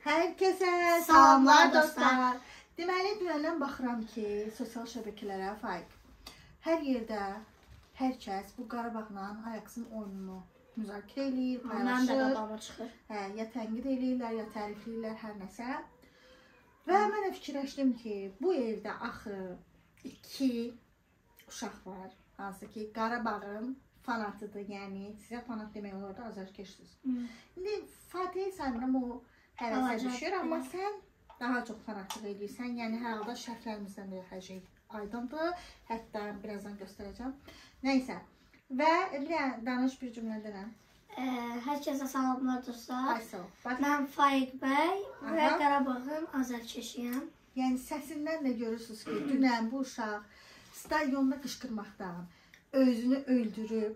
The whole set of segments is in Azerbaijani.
Herkese salamlar dostlar. Deməli, dünəndən baxıram ki, sosial şəbəkələrə Faiq. Hər yerdə hər kəs bu Qarabağla Ajax'ın oyununu müzakirə eləyir, paylaşır. Mənim də qabağıma çıxır. Hə, ya tənqid eləyirlər, ya tərifləyirlər, hər nəsə. Və mən də fikirləşdim ki, bu evdə axı 2 uşaq var, hansı ki Qarabağın fanatıdır, yəni sizə fanat demək olar da, azarkeşsiz. İndi Fatih'i saymıram, o həvəsə düşür, amma sən daha çox fanatlıq eləyirsən, yəni hər halda şərtlərimizdən də hər şey aydındır, hətta birazdan göstərəcəm. Nəysə, və bir danış bir cümlə denən. Hər kəsə salamlar dostlar. Ay, sağ ol. Bax, mən Faiq bəy və Qarabağın azarkeşiyəm. Yəni səsindən də görürsünüz ki, dünən bu uşaq stadionda qışqırmaqdan özünü öldürüb.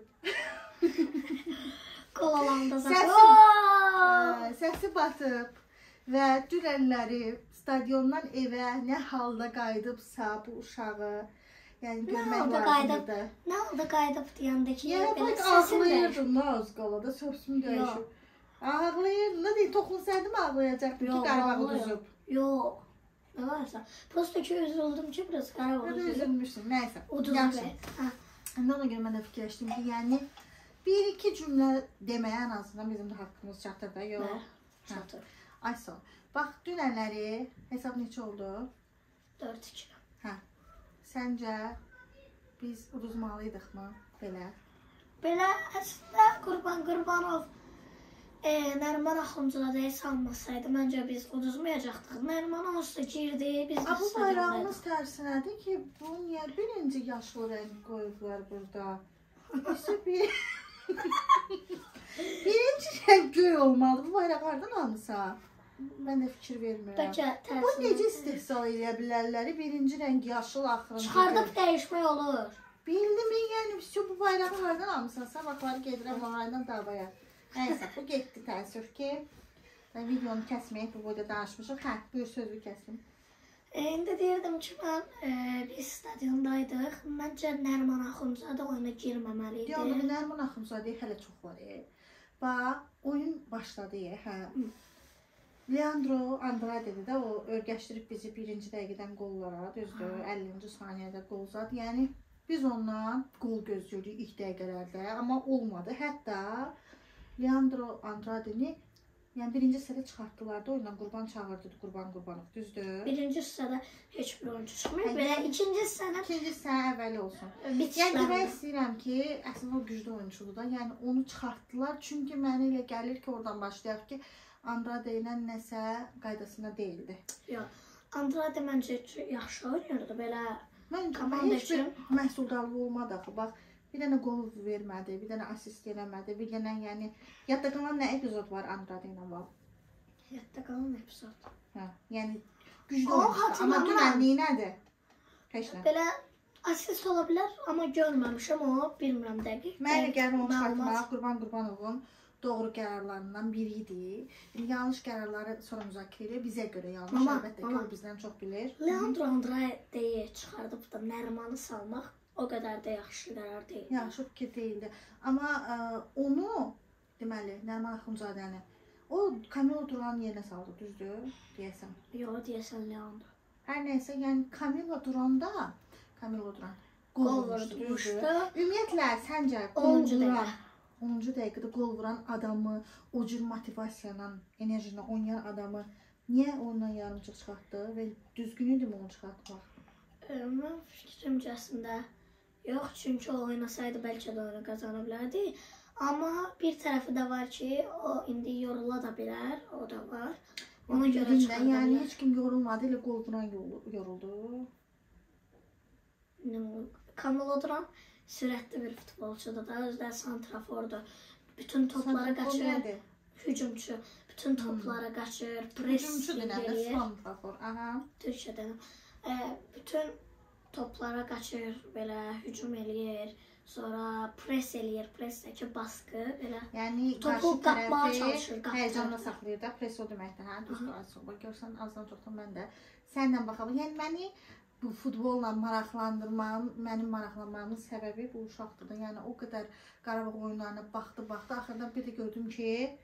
Qol alanda zaten. Səsi batıb və dünənləri stadiondan evə nə halda qayıdıbsa bu uşağı, yəni görmək lazımdır. Nə halda qayıdıb deyəndə ki, yəni, belə səsim dəyişib. Ağlayırdım da az qala da, sözüm dəyişib. Ağlayırdım da deyil, toxunsaydım ağlayacaqdım ki, Qarabağı düzüb. Yox, nə varsa. Prosto ki, üzüldüm ki, biraz Qarabağı düzüb. Üzülmüşsün, nəysə. Yaxşı. İndi ona görə mən də fikirləşdim ki, yəni bir-iki cümlə deməyə ən azından bizim də haqqımız çatır da, yox? Çatır. Ay sağ ol. Bax, dünənləri hesab neçə oldu? 4-2. Hə. Səncə biz uduzmalıydıq mı belə? Belə əslində Qurban Qurbanov Nəriman Axundzadəyi salmasaydı, məncə biz uduzmayacaqdıq. Nəriman onsuz da girdi, biz də Bu bayrağımız tərsinədir ki, bu niyə birinci yaşlı rəng qoyublar burada? İşte bir... Birinci rəng göy olmalı. Bu bayrağı hardan almısan? Mən də fikir vermirəm. Bəlkə tərsinə. Bu necə istehsal edə bilərlər? Birinci rəng yaşıl, axırıncı göy. Çıxardıb dəyişmək olur. Bildim, yəni bu bayrağı hardan almısan? Sabahları gedirəm onlardan davaya. Nəysə, bu getdi təəssüf ki. Videonu kəsməyək, bu boyda danışmışıq. Hə, buyur, sözü kəsdim. İndi deyirdim ki, mən biz stadiondaydıq. Məncə Nəriman Axundzadə oyuna girməməli idi. Yox, Nəriman Axundzadə hələ çox var. Bax, oyun başladı, hə. Leandro Andrade də o örgəşdirib bizi birinci dəqiqədən qollara, düzdür, 50-ci saniyədə qol zad. Yəni, biz ondan qol gözləyirdik ilk dəqiqələrdə, amma olmadı. Hətta Leandro Andradeni, yəni birinci hissədə çıxartdılar da oyundan, Qurban çağırdı, Qurban Qurbanov, düzdür? Birinci hissədə heç bir oyuncu çıxmıyor. Belə ikinci hissənin... İkinci hissə əvvəli olsun. Yəni demək istəyirəm ki, əslində o güclü oyunçudur da, yəni onu çıxartdılar. Çünki mənə elə gəlir ki, oradan başlayaq ki, Andrade ilə nəsə qaydasında deyildi. Yox, Andrade məncə yaxşı oynayırdı, belə komanda üçün. Heç bir məhsuldarlığı olmadı axı, bax. Bir dənə qol vermədi, bir dənə asist eləmədi, bir dənə, yəni, yadda qalan nə epizod var Andrade ilə var? Yadda qalan epizod. Hə, yəni, güclü olmuşdu, amma dünən neynədir? Heç nə. Belə asist ola bilər, amma görməmişəm o, bilmirəm dəqiq. Mənə gəlir onu çıxartmaq Qurban Qurbanovun doğru qərarlarından biri idi. Yanlış qərarları sonra müzakirə edir, bizə görə yanlış, əlbəttə ki, o bizdən çox bilir. Leandro Andradeyi çıxardıb da Nərimanı salmaq o qədər də yaxşı qərar deyildi. Yaxşı fikir deyildi. Amma onu, deməli, Nəriman Axundzadəni, o Camilo Duranın yerinə saldı, düzdür, deyəsən? Yox, deyəsən Leandro. Hər nəysə, yəni Camilo Duranda, Camilo Duran qol vurmuşdu. Ümumiyyətlə, səncə qol vuran, 10-cu dəqiqədə qol vuran adamı, o cür motivasiya ilə, enerji ilə oynayan adamı niyə ondan yarımçıq çıxartdı və düzgün idi mi onu çıxartmaq? Mən fikrimcə əslində yox, çünki o oynasaydı bəlkə də oyunu qazana bilərdi. Amma bir tərəfi də var ki, o indi yorula da bilər, o da var. Ona görə çıxarda bilər. Yəni heç kim yorulmadı, elə qol vuran yoruldu. Camilo Duran sürətli bir futbolçudur da, özü də santrafordur. Bütün toplara qaçır, hücumçu, bütün toplara qaçır, hücumçu denəndə santrafor, aha. Türkçə denəm. Bütün toplara qaçır, belə hücum eləyir, sonra pres eləyir, presdəki baskı, belə. Yəni topu qapmağa çalışır, həyəcanla saxlayır da, pres o deməkdir, hə, düzdür, az çox. Görsən, azdan çoxdan mən də səndən baxam. Yəni məni bu futbolla maraqlandırmağın, mənim maraqlanmağımın səbəbi bu uşaqdır da. Yəni o qədər Qarabağ oyunlarına baxdı, baxdı. Axırda bir də gördüm ki,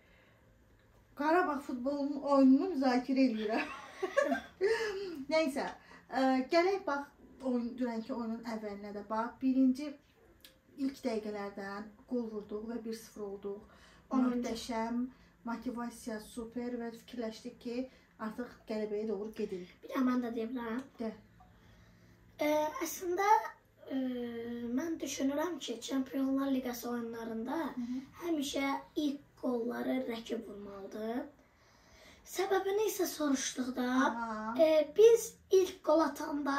Qarabağ futbolunun oyununu müzakirə eləyirəm. Nəysə, gələk bax oyun, dünənki oyunun əvvəlinə də bax. Birinci ilk dəqiqələrdən qol vurduq və 1-0 olduq. Möhtəşəm, motivasiya super və fikirləşdik ki, artıq qələbəyə doğru gedirik. Bir də mən də deyə bilərəm. De. Əslində mən düşünürəm ki, Çempionlar Liqası oyunlarında həmişə ilk qolları rəqib vurmalıdır. Səbəbini isə soruşduqda, biz ilk qol atanda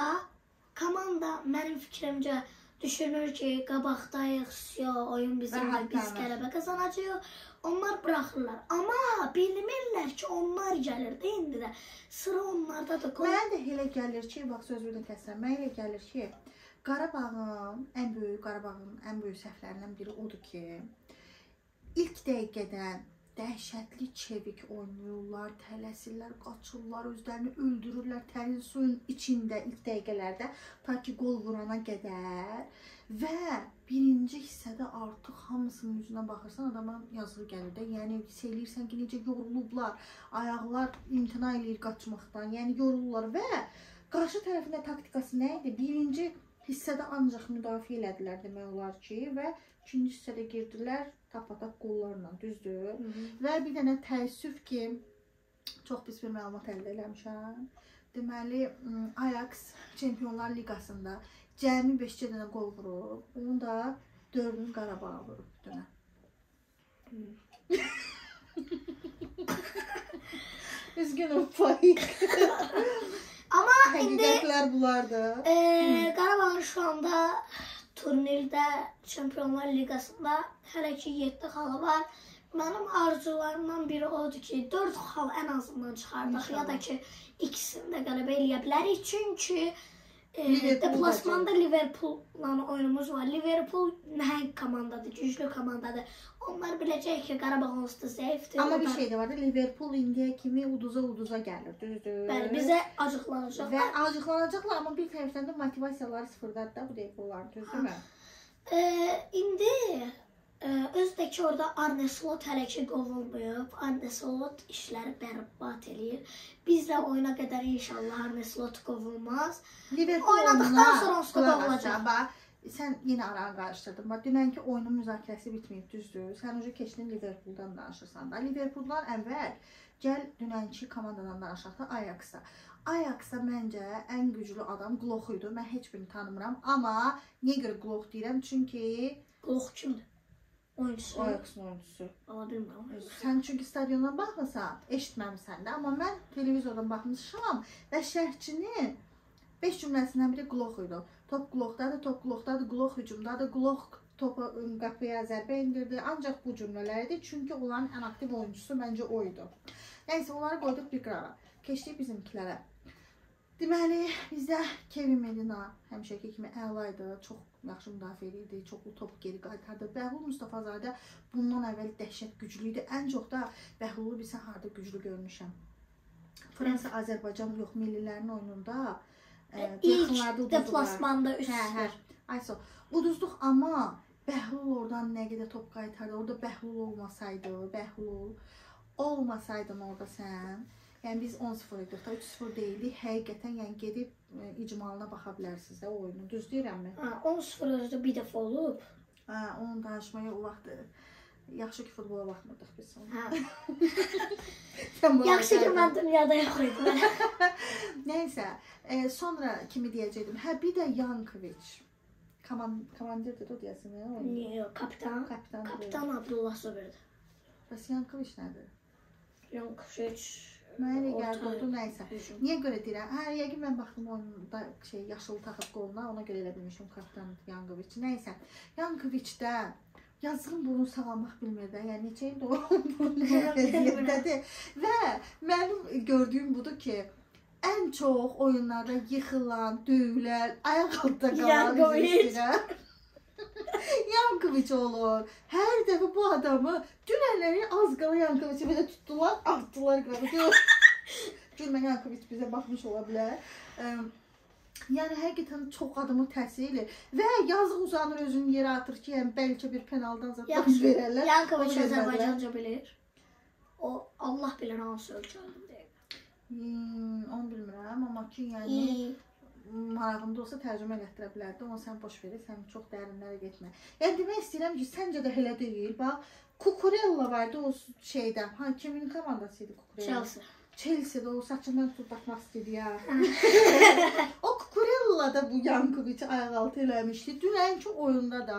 komanda mənim fikrimcə düşünür ki, qabaqdayıq, oyun bizimdir, biz qələbə qazanacağıq. Onlar buraxırlar. Amma bilmirlər ki, onlar gəlir də indi də. Sıra onlardadır. Mənə də elə gəlir ki, bax sözünü kəsirəm. Mənə elə gəlir ki, Qarabağın ən böyük səhvlərindən biri odur ki, ilk dəqiqədən dəhşətli çevik oynayırlar, tələsirlər, qaçırlar, özlərini öldürürlər tərin suyun içində ilk dəqiqələrdə ta ki qol vurana qədər və birinci hissədə artıq hamısının üzünə baxırsan, adama yazığı gəlir də. Yəni hiss eləyirsən ki, necə yorulublar, ayaqlar imtina eləyir qaçmaqdan, yəni yorulurlar və qarşı tərəfində taktikası nə idi? Birinci hissədə ancaq müdafiə elədilər demək olar ki və ikinci hissədə girdilər tapatap qollarla, düzdür? Və bir dənə təəssüf ki, çox pis bir məlumat əldə eləmişəm. Deməli, Ajax Çempionlar Liqasında cəmi 5 dənə qol vurub, onun da 4-ünü Qarabağa vurub dünən. Üzgünüm Faik. Amma indi həqiqətlər bunlardır. Qarabağın şu anda turnirdə Çempionlar Liqasında hələ ki 7 xalı var. Mənim arzularımdan biri odur ki, 4 xal ən azından çıxardaq ya da ki, ikisini də qələbə eləyə bilərik. Çünki deplasmanda Liverpool'la oyunumuz var. Liverpool nəhəng komandadır, güclü komandadır. Onlar biləcək ki, Qarabağ onsuz da zəifdir. Amma bir şey də var da, Liverpool indiyə kimi uduza-uduza gəlir, düzdür? Bəli, bizə acıqlanacaqlar. Və acıqlanacaqlar, amma bir tərəfdən də motivasiyaları sıfırdadır da bu dəqiqə onların, düzdürmü? İndi özü də ki, orada Arne Slot hələ ki qovulmayıb. Arne Slot işləri bərbad eləyir. Bizlə oyuna qədər inşallah Arne Slot qovulmaz. Oynadıqdan sonra onsuz da qovulacaq. Sən yenə aranı qarışdırdın. Bax, dünənki oyunun müzakirəsi bitməyib, düzdür? Sən ucu keçdin Liverpool'dan danışırsan da. Liverpool'dan əvvəl gəl dünənki komandadan danışaq da Ajax-a. Ajax-a məncə ən güclü adam Gloch idi. Mən heç birini tanımıram. Amma niyə görə Gloch deyirəm? Çünki Gloch kimdir? Oyuncusu. Ajax'ın oyuncusu. Valla bilmirəm. Sən çünki stadiondan baxmısan, eşitməmsən də. Amma mən televizordan baxmışam və şərhçinin 5 cümləsindən biri Gloch idi. Top Glochdadır, top Glochdadır, Gloch hücumdadır, Gloch topa qapıya zərbə indirdi. Ancaq bu cümlələr idi. Çünki onların ən aktiv oyuncusu məncə o idi. Nəysə, onları qoyduq bir qırağa. Keçdik bizimkilərə. Deməli, bizdə Kevin Medina həmişəki kimi əla idi. Çox yaxşı müdafiə edirdi, çoxlu topu geri qaytardı. Bəhlul Mustafazadə bundan əvvəl dəhşət güclü idi. Ən çox da Bəhlulu bilsən harda güclü görmüşəm. Fransa, Azərbaycan yox, millilərin oyununda ilk deplasmanda 3-0. Ayso, uduzduq amma Bəhlul oradan nə qədər top qaytardı. Orada Bəhlul olmasaydı, Bəhlul olmasaydın orada sən. Yəni biz 10-0 idik da, 3-0 deyildik. Həqiqətən yəni gedib icmalına baxa bilərsiniz də o oyunu. Düz deyirəmmi? Hə, 10-0 özü bir dəfə olub. Hə, onu danışmaya o vaxt yaxşı ki futbola baxmırdıq biz onu. Hə. Yaxşı ki mən dünyada yox idim. Nəysə, sonra kimi deyəcəkdim? Hə, bir də Yankovic. Komandirdir o deyəsən, yox, kapitan. Kapitan Abdullah Zubirdir. Bəs Yankovic nədir? Yankovic Mənə elə gəldi oldu, nəysə. Niyə görə deyirəm? Hə, yəqin mən baxdım oyunda şey, yaşılı taxıb qoluna, ona görə elə bilmişim kapitan Yankovic. Nəysə, Yankovic də yazığın burnu sağalmaq bilmir də. Yəni neçə ildir o burnu vəziyyətdədir. Və mənim gördüyüm budur ki, ən çox oyunlarda yıxılan, döyülən, ayaq altında qalan üzr. Yankovic olur. Hər dəfə bu adamı dünənləri az qala Yankovic'i belə tutdular, atdılar qırağa. Gülmə, Yankovic bizə baxmış ola bilər. Yəni həqiqətən çox adamı təsir eləyir. Və yazıq uzanır özünü yerə atır ki, yəni bəlkə bir penaldan zaten verərlər. Yankovic Azərbaycanca bilir. O Allah bilir hansı ölkədir deyir. Onu bilmirəm, amma ki, yəni marağında olsa tərcümə elətdirə bilərdi. Onu sən boş verir, sən çox dərinlərə getmə. Yəni demək istəyirəm ki, səncə də elə deyil. Bax, Kukurella vardı o şeydə. Ha, kimin komandası idi Kukurella? Chelsea. Chelsea'də o saçından tutub batmaq istəyirdi ya. O Kukurella da bu Yankoviçi ayaqaltı eləmişdi. Dünənki oyunda da,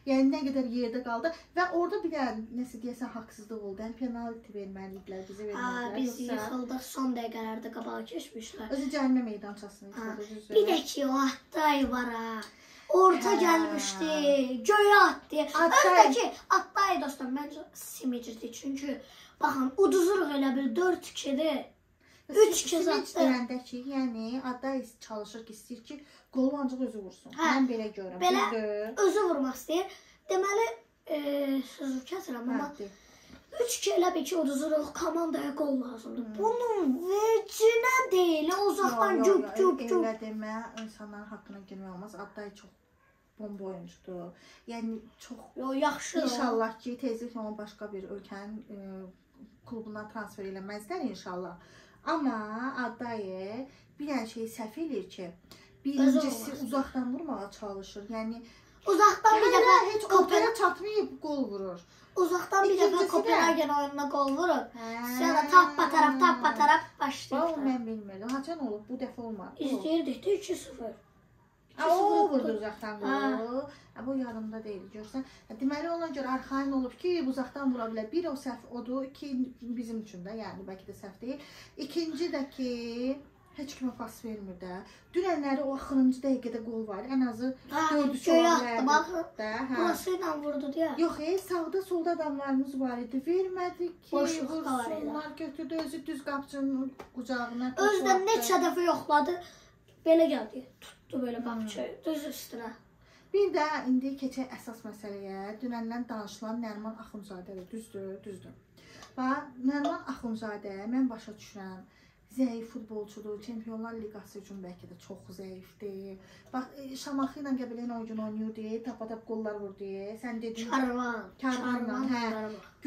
yəni nə qədər yerdə qaldı və orada bir dənə nəsə deyəsən haqsızlıq oldu. Yəni penalti verməli idilər, bizə vermədilər. Biz yıxıldıq, son dəqiqələrdə qabağa keçmişlər. Özü cərimə meydançasını yıxıldı, düzdür. Bir də ki, o Atday var ha. Orta gəlmişdi, göyə atdı. Öndəki Atday dostlar, məncə simicidi. Çünki baxın, uduzuruq elə bil 4-2-dir. 3-2 zaddır. Deyəndə ki, yəni Atday çalışır ki, istəyir ki, qolu ancaq özü vursun. Hə, mən belə görürəm. Belə özü vurmaq istəyir. Deməli, sözü kəsirəm, amma 3-2 elə bil ki, uduzuruq, komandaya qol lazımdır. Bunun vecinə deyil, uzaqdan güp, güp, güp. Elə demə, insanların haqqına girmək olmaz. Atday çox bomba oyuncudur. Yəni çox yaxşı. İnşallah ki, tezliklə onu başqa bir ölkənin klubuna transfer eləməzlər inşallah. Amma Addaye bir dənə şeyi səhv eləyir ki, birincisi uzaqdan vurmağa çalışır. Yəni uzaqdan bir dəfə heç ortaya çatmayıb qol vurur. Uzaqdan bir dəfə Kopenhagen oyununa qol vurub. Sonra tappa taraf, tappa taraf başlayır. Mən bilmirdim. Haçan olub? Bu dəfə olmadı. İzləyirdik də 2-0. O vurdu uzaqdan qolu. Bu yadımda deyil, görsən. Deməli, ona görə arxayın olub ki, uzaqdan vura bilər. Bir, o səhv odur. İki, bizim üçün də, yəni bəlkə də səhv deyil. İkinci də ki, heç kimə pas vermir də. Dünənləri o axırıncı dəqiqədə qol var. Ən azı 4-3 ola bilərdi. Burası ilə vurdu deyə. Yox, sağda solda adamlarımız var idi. Vermədi ki, vursunlar, götürdü özü düz qapçının qucağına. Özü də neçə dəfə yoxladı. Belə gəldi, tutdu belə qapçı, düz üstünə. Bir də indi keçək əsas məsələyə. Dünəndən danışılan Nəriman Axundzadədir, düzdür, düzdür. Bax, Nəriman Axundzadə, mən başa düşürəm, zəif futbolçudur, Çempionlar Liqası üçün bəlkə də çox zəifdir. Bax, Şamaxı ilə Qəbələyin o gün oynayırdı, tapa-tap qollar vurdu. Sən dedin, Karvanla, hə,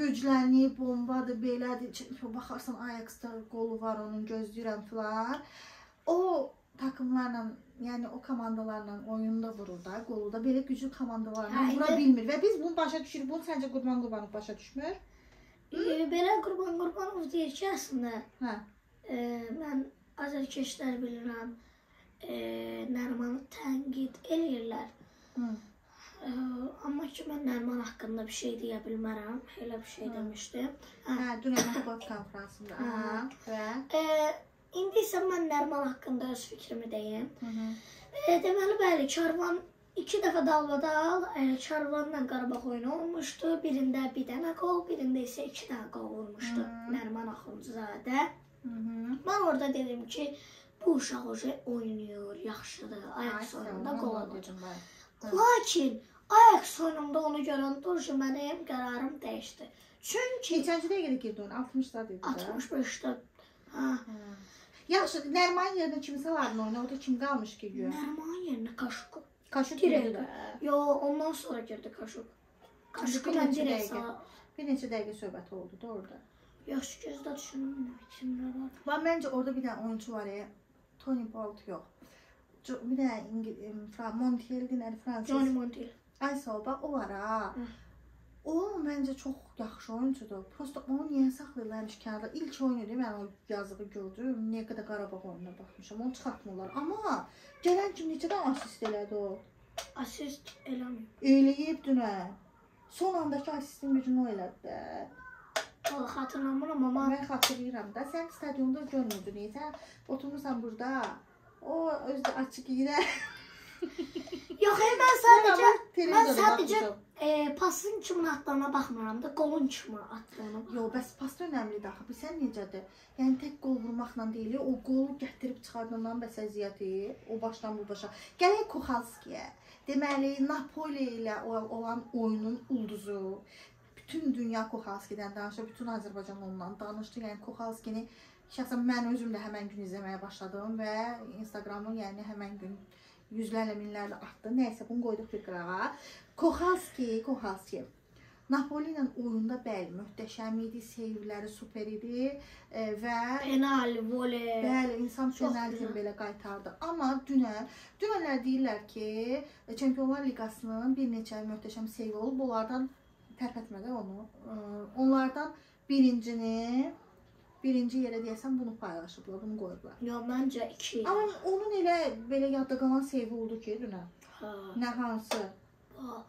güclənib, bombadır, belədir. Baxarsan, Ajax-da qolu var onun, gözləyirəm filan. O takımlarla, yəni o komandalarla oyunda vurur da, qolu da belə güclü komandalarla vura bilmir. Və biz bunu başa düşürük. Bunu səncə Qurban Qurbanov başa düşmür? Belə Qurban Qurbanov deyir ki, əslində, mən azərkeşlər bilirəm, Nərimanı tənqid eləyirlər. Amma ki, mən Nəriman haqqında bir şey deyə bilmərəm. Elə bir şey demişdim. Hə, dünən mətbuat konfransında. Və? İndi isə mən Nəriman haqqında öz fikrimi deyim. Deməli, bəli, Karvan iki dəfə dalbadal Karvanla Qarabağ oyunu olmuşdu. Birində bir dənə qol, birində isə iki dənə qol vurmuşdu Nəriman Axundzadə. Mən orada dedim ki, bu uşaq oynayır, yaxşıdır, Ajax oyununda qol alacaq. Lakin Ajax oyununda onu görən duruşu mənim qərarım dəyişdi. Çünki... Neçənci dəqiqədə girdi oyuna? 60-da dedi də. 65-də. Hə. Yaxşı, Nərimanın yerinə kimi salardın oyuna? Orada kim qalmış ki, güya? Nərimanın yerinə Kaşuk. Kaşuk girdi də. Yo, ondan sonra girdi Kaşuk. Kaşuku mən direkt salardım. Bir neçə dəqiqə söhbəti oldu da orada. Yaxşı, gözdə düşünürəm, kimlər var. Bax, məncə orada bir dənə oyunçu var, Tony Bolt yox. Bir dənə Montiel deyil, Fransız. Johnny Montiel. Ay sağ ol, bax, o var ha. O, məncə çox yaxşı oyuncudur. Prosta onu niyə saxlayırlarmış kənarda? İlk oyunu idi, mən o yazığı gördüm. Niyə qədər Qarabağ oyununa baxmışam, onu çıxartmırlar. Amma gələn kimi neçədən asist elədi o? Asist eləməyib. Eləyib dünən. Son andakı asistin birini o elədi də. Valla xatırlamıram amma... Mən xatırlayıram da. Sən stadionda görmürdün. Sən oturmursan burada. O, özü də açıq yerə. Yox, mən sadəcə pasın kimin attığına baxmıram da, qolun kimin attığına baxmıram. Yox, bəs pas da önəmlidir axı. Bilsən necədir? Yəni tək qol vurmaqla deyil, o qolu gətirib çıxardığından bəs əziyyəti, o başdan bu başa. Gələk Kuchalskiyə. Deməli, Napoli ilə olan oyunun ulduzu. Bütün dünya Kuchalskidən danışdı, bütün Azərbaycan ondan danışdı. Yəni Kuchalskini şəxsən mən özüm də həmən gün izləməyə başladım və Instagramı yəni həmən gün yüzlərlə, minlərlə artdı. Nəysə, bunu qoyduq bir qırağa. Kuchalski. Napoli ilə oyunda bəli, möhtəşəm idi, seyvləri super idi və penal, voley. Bəli, insan penaltini belə qaytardı. Amma dünənlər deyirlər ki, Çempionlar Liqasının bir neçə möhtəşəm seyvi olub, onlardan tərpətmədə onu. Onlardan birincini, birinci yerə deyəsən bunu paylaşıblar, bunu qoyublar. Yox, məncə 2. Amma onun elə belə yadda qalan seyvi oldu ki, dünən. Hə. Nə hansı? Ha.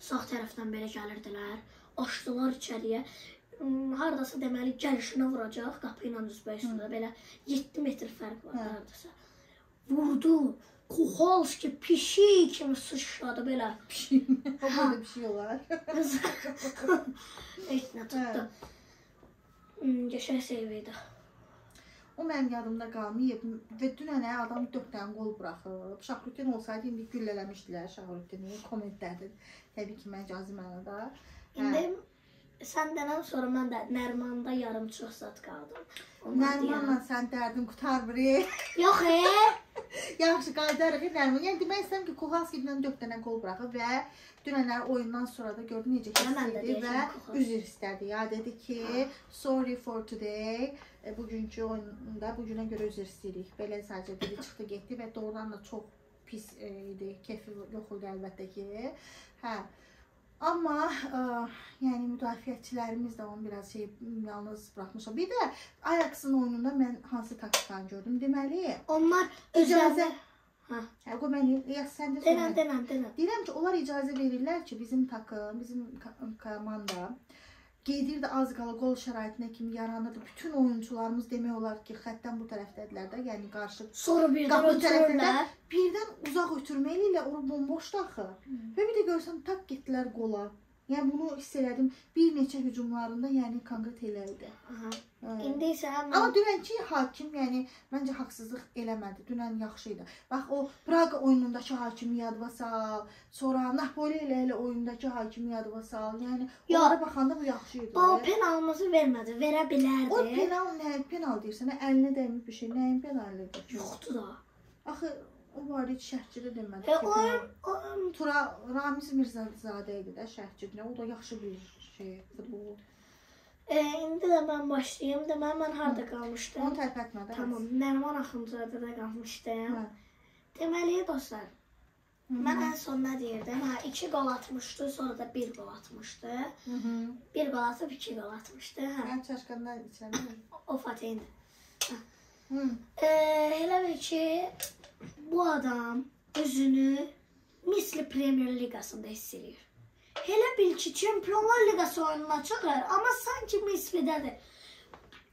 Sağ tərəfdən belə gəlirdilər, açdılar içəriyə. Hardasa deməli gəlişinə vuracaq, qapı ilə üzbəyüstündə belə 7 metr fərq var hardasa. Vurdu, Kuhalski pişik kimi sıçradı belə. Pişik mi? O belə bir şey olar. Heç nə tutdu. Qəşəng seyv idi. O mənim yadımda qalmayıb və dünənə adam 4 dənə qol buraxıb. Şahruddin olsaydı indi güllələmişdilər Şahruddini kommentlərdə. Təbii ki, məcazi mənada. İndi sən denən sonra mən də Nərmanda yarımçıq zad qaldım. Nərmanla sən dərdin qurtarmır. Yox, Yaxşı, qayıdarıq Nərman. Yəni demək istəyirəm ki, Kuhalski dünən 4 dənə qol buraxıb və dünənlər oyundan sonra da gördüm necə hiss idi və üzr istədi. Ya dedi ki, sorry for today. Bugünkü oyunda bugünə görə üzr istəyirik. Belə sadəcə dedi, çıxdı, getdi və doğrudan da çox pis idi. Kefi yox idi əlbəttə ki. Hə. Amma yəni müdafiəçilərimiz də onu biraz şey yalnız buraxmışlar. Bir də Ajax-ın oyununda mən hansı taktikanı gördüm? Deməli, onlar icazə. Hə. Hə, qoy mən ya sən də denən, denən. Deyirəm ki, onlar icazə verirlər ki, bizim takım, bizim komanda gedirdi az qala qol şəraitinə kimi yaranırdı. Bütün oyunçularımız demək olar ki, xəttdən bu tərəfdədirlər də, yəni qarşı. Sonra birdən ötürürlər. Birdən uzaq ötürməli ilə o bomboşdu axı. Və bir də görsən tak getdilər qola. Yəni bunu hiss elədim. Bir neçə hücumlarında, yəni konkret elə idi. İndi isə amma dünənki hakim, yəni məncə haqsızlıq eləmədi. Dünən yaxşı idi. Bax o Praqa oyunundakı hakimi yadıma sal, sonra Napoli ilə elə oyundakı hakimi yadıma sal. Yəni onlara baxanda bu yaxşı idi. O penalımızı vermədi, verə bilərdi. O penal nə? Penal deyirsən, əlinə dəymir bir şey. Nəyin penalıdır? Yoxdur da. Axı o var heç şərhçi də demədi. Tura Ramiz Mirzəzadə idi də şərhçi. O da yaxşı bir şey futbol. İndi də mən başlayım. Deməli mən harda qalmışdım? Onu tərpətmə də. Tamam, Nərman Axundzadədə qalmışdım. Deməli dostlar, mən ən son nə deyirdim? Hə, 2 qol atmışdı, sonra da 1 qol atmışdı. 1 qol atıb 2 qol atmışdı. Hə. Mən çaşqandan içirəm. O Fatih'indi. Elə bil ki, bu adam özünü misli Premier Liqasında hiss eləyir. Elə bil ki, Çempionlar Liqası oyununa çıxır, amma sanki mislidədir.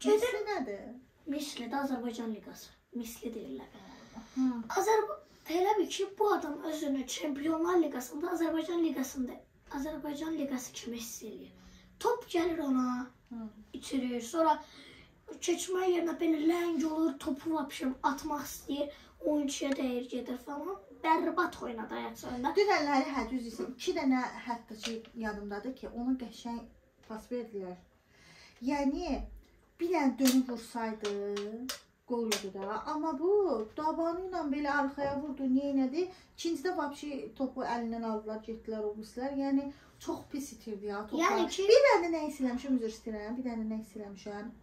Misli nədir? Misli də Azərbaycan Liqası. Misli deyirlər. Elə bil ki, bu adam özünü Çempionlar Liqasında, Azərbaycan Liqasında, Azərbaycan Liqası kimi hiss eləyir. Top gəlir ona, itirir, sonra keçmə yerinə belə ləng olur, topu vapşım atmaq istəyir, oyunçuya dəyir, gedir falan. Bərbad oynadı Ajax oyunda. Dünənləri hə, düz deyirsən, 2 dənə hətta şey yadımdadır ki, ona qəşəng pas verdilər. Yəni, bir dənə dönüb vursaydı, qol idi da. Amma bu, dabanı ilə belə arxaya vurdu, neynədi? İkincidə vapşi topu əlindən aldılar, getdilər o birislər. Yəni, çox pis itirdi ya toplar. Yəni ki... Bir dənə nə hiss eləmişəm, üzr istəyirəm, bir dənə nə hiss eləmişəm.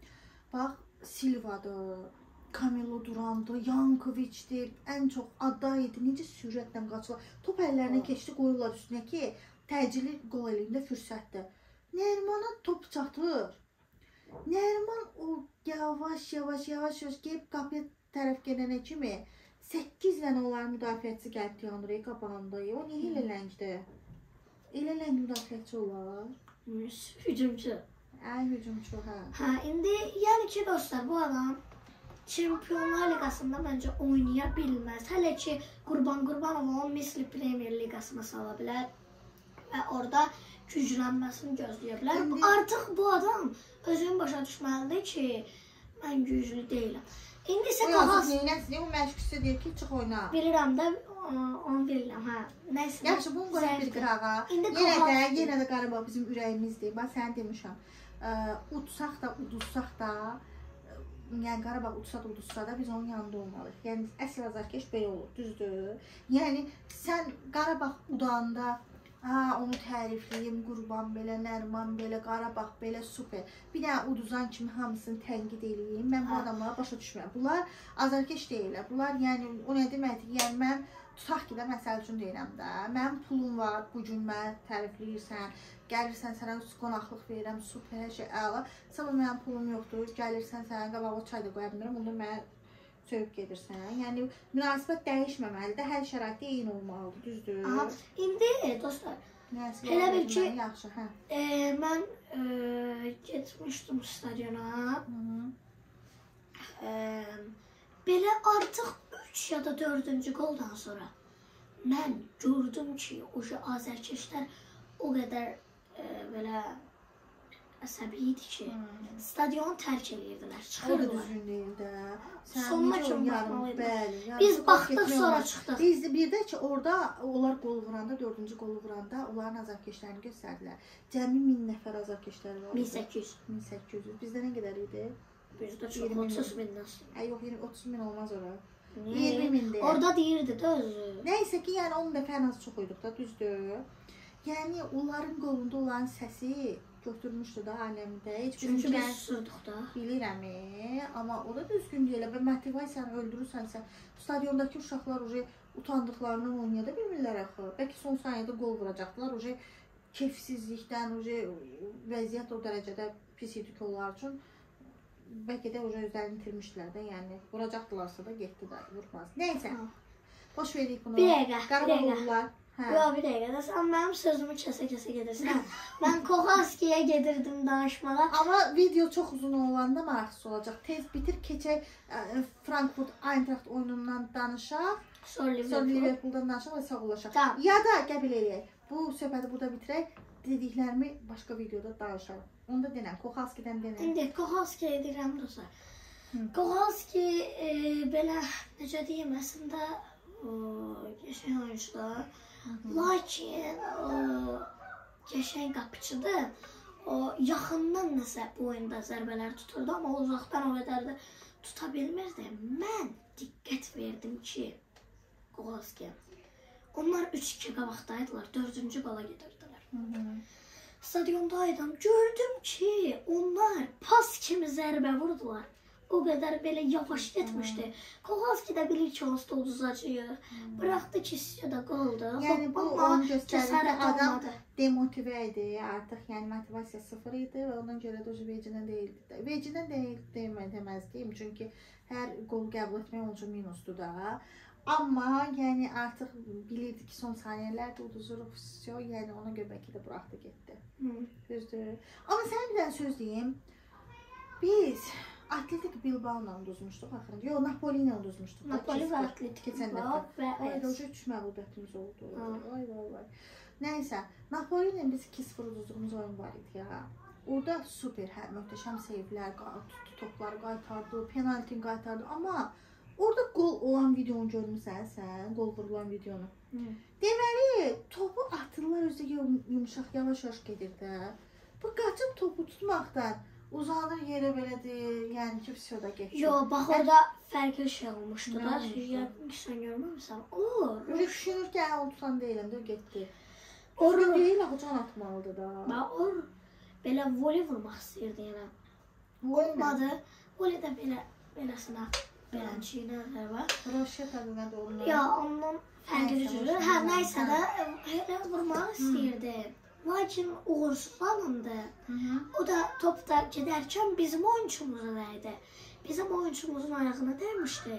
Bax, Silva'dır, Camilo Duran'dır, Yankoviç'dir, ən çox aday idi. Necə sürətlə qaçırlar. Top əllərinə keçdi, qoyurlar üstünə ki, təcili qol eləyində fürsətdir. Nərmana top çatır. Nərman o yavaş-yavaş, yavaş-yavaş gəlib qapıya tərəf gələnə kimi 8 dənə onların müdafiəçisi gəlib dayanır qabağında. O niyə elə ləngdir? Elə ləng müdafiəçi olar. Hücumçu. Ən hücumçu, hə. Hə, indi yəni ki dostlar, bu adam Çempionlar Liqasında məncə oynaya bilməz. Hələ ki Qurban Qurbanov onu misli Premier Liqasına sala bilər və orada güclənməsini gözləyə bilər. İndi... Artıq bu adam özünü başa düşməlidir ki, mən güclü deyiləm. İndi isə Kovacs neynəsin? O məşqçisi deyir ki, çıx oyna. Bilirəm də, onu bilirəm, hə. Nəsə. Yaxşı, bunu qoyaq bir qırağa. Yenə də Qarabağ bizim ürəyimizdir. Bax, sənə demişəm. Utsaq da, udursaq da, yəni Qarabağ utsa da, uduzsa da biz onun yanında olmalıyıq. Yəni əsl azarkeş belə olur, düzdür? Yəni sən Qarabağ udanda Onu tərifləyim, Qurban belə, Nərman belə, Qarabağ belə, super. Bir dənə uduzan kimi hamısını tənqid eləyim. Mən bu adamlara başa düşmürəm. Bunlar azarkeş deyirlər. Bunlar, yəni, o nə deməkdir? Yəni, mən tutaq ki də, məsəl üçün deyirəm də, mənim pulum var, bu gün mənə tərifləyirsən, gəlirsən sənə qonaqlıq verirəm, super, hər şey əla. Sabah mənim pulum yoxdur, gəlirsən sənə qabağa çay da qoya bilmirəm, onda mənə söyüb gedirsən. Yəni, münasibət dəyişməməlidir, hər şəraitdə eyni olmalıdır, düzdür? Aha, indi dostlar, elə bil ki, yaxşı, hə. Mən getmişdim stadiona. Belə artıq 3 ya da 4-cü qoldan sonra mən gördüm ki, o azərkeşlər o qədər belə əsəbi idi ki, stadionu tərk edirdilər, çıxırdılar. O da düzgün deyil də. Sonuna kimi baxmalıydılar. Biz baxdıq, sonra çıxdıq. Biz bir də ki, orada onlar qol vuranda, 4-cü qolu vuranda onların azarkeşlərini göstərdilər. Cəmi 1000 nəfər azarkeşləri var. 1800. 1800. Bizdə nə qədər idi? Bizdə çox, 30 mindən. Yox, 30 min olmaz ora. 20 min deyək. Orada deyirdi də özü. Nəysə ki, yəni 10 dəfə ən az çox uyduq da, düzdür. Yəni, onların qolunda olan səsi götürmüşdü da aləmdə. Çünki biz susurduq da. Bilirəm, amma o da düzgün deyil. Və motivasiyanı öldürürsənsə, stadiondakı uşaqlar utandıqlarından oynaya da bilmirlər axı. Bəlkə son saniyədə qol vuracaqdılar. Uje keyfsizlikdən, uje vəziyyət o dərəcədə pis idi ki, onlar üçün. Bəlkə də uje özlərini itirmişdilər də, yəni vuracaqdılarsa da getdi də, vurmaz. Nəysə, boş veririk bunu. Bir dəqiqə, Qarabağ olurlar. Yox, bir dəqiqə də sən mənim sözümü kəsə-kəsə gedirsən. Mən Kohalskiyə gedirdim danışmağa. Amma video çox uzun olanda maraqsız olacaq. Tez bitir, keçək Frankfurt Eintracht oyunundan danışaq. Sonra Liverpool'dan danışaq və sağollaşaq. Tamam. Ya da qəbul eləyək. Bu söhbəti burada bitirək. Dediklərimi başqa videoda danışarım. Onu da denəm. Kohalskidən denəm. İndi Kohalskiyə deyirəm dostlar. Kohalski belə, necə deyim, əslində qəşəng oyuncudur. Lakin qəşəng qapıçıdır. O yaxından nəsə bu oyunda zərbələr tuturdu, amma uzaqdan o qədər də tuta bilmirdi. Mən diqqət verdim ki, Kohalskiyə. Onlar 3-2 qabaqdaydılar, 4-cü qola gedirdilər. Stadiondaydım, gördüm ki, onlar pas kimi zərbə vurdular. O qədər belə yavaş getmişdi. Kohalski də bilir ki, onsuz da uduzacaq. Bıraxdı ki, da qoldu. Yəni bu onu göstərir ki, adam demotivə idi artıq. Yəni motivasiya sıfır idi və ona görə də o vecindən deyildi. Vecindən deyil deməzdim. Çünki hər qol qəbul etmək onun üçün minusdur da. Amma yəni artıq bilirdi ki, son saniyələrdə uduzuruq, yəni ona görə bəlkə də buraxdı getdi. Düzdür. Amma sənə bir dənə söz deyim. Biz Atletik Bilbao-la uduzmuşduq axırıncı. Yox, Napoli ilə uduzmuşduq. Napoli və Atletik Bilbao və Ay, 3 məğlubiyyətimiz oldu. Ay, vallahi. Nəysə, Napoli ilə biz 2-0 uduzduğumuz oyun var idi ya. Orada super, hə, möhtəşəm seyvlər, tutdu topları qaytardı, penaltini qaytardı. Amma orada qol olan videonu görmüsən sən, qol vurulan videonu. Deməli, topu atırlar özü yumşaq, yavaş-yavaş gedir də. Bu qaçıb topu tutmaqdan uzanır yerə belədir, yəni ki, vəsiyo da getdi. Yox, bax orada fərqli şey olmuşdu da. Yəqin ki, sən görməmisən. O, düşünür ki, onu tutan deyiləm də, getdi. Düzgün deyil, axı can atmalıdır da. Bax, o belə voley vurmaq istəyirdi yenə. Olmadı. Voley də belə, beləsinə, belənciyinə zərbə. Roşet adı nədir ondan? Yox, ondan fərqli cürür. Hə, nəysə də elə vurmaq istəyirdi. Lakin uğursuz alındı. O da topda gedərkən bizim oyunçumuza dəydi. Bizim oyunçumuzun ayağına dəymişdi.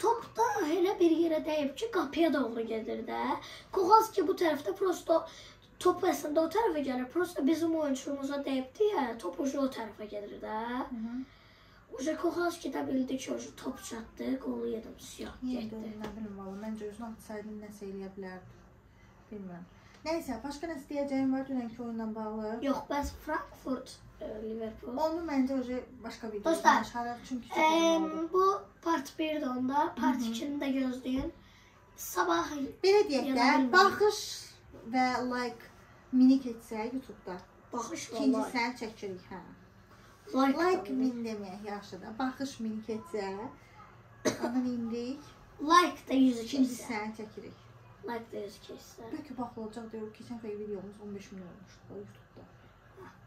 Top da elə bir yerə dəyib ki, qapıya doğru gedir də. Kohalski bu tərəfdə prosto top əslində o tərəfə gəlir. Prosto bizim oyunçumuza dəyibdi ya, top ucu o tərəfə gedir də. Uca Kohalski də bildi ki, ucu top çatdı, qolu yedim, siyah getdi. Nə bilim valla, məncə özünü atsaydım nəsə eləyə bilərdi. Bilmirəm. Nəysə, başqa nəsə deyəcəyim var dünənki oyunla bağlı? Yox, bəs Frankfurt, Liverpool. Onu məncə oca başqa videoda danışarıq, çünki çox olmalıdır. Bu part 1-dir onda, part 2-ni də gözləyin. Sabah... Belə deyək də, baxış və like mini keçsə YouTube-da. Baxış və like. İkincisini çəkirik, hə. Like min deməyək, yaxşı da. Baxış mini keçsə, ondan indirik. Like da 100 keçsə. İkincisini çəkirik. Like da gözükürsə. Bəlkə baxılacaq deyir. Keçən dəfə videomuz 15 min olmuşdu YouTube-da.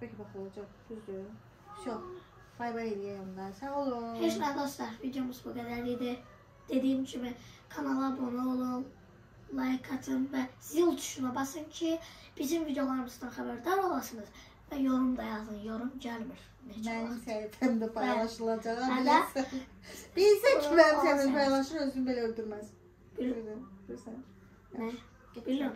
Bəlkə baxılacaq, düzdür. Vəsə. Bay bay eləyək onda. Sağ olun. Heç nə dostlar, videomuz bu qədər idi. Dediyim kimi kanala abunə olun, like atın və zil tuşuna basın ki, bizim videolarımızdan xəbərdar olasınız. Və yorum da yazın, yorum gəlmir. Neçə Mənim vaxt. səhifəmdə paylaşılacaq. Hələ? Biləsən. Bilsə ki, mənim Olsun. səhifəmdə paylaşır, özünü belə öldürməz. Bilirəm. Bilirsən. Nə? Bilirəm.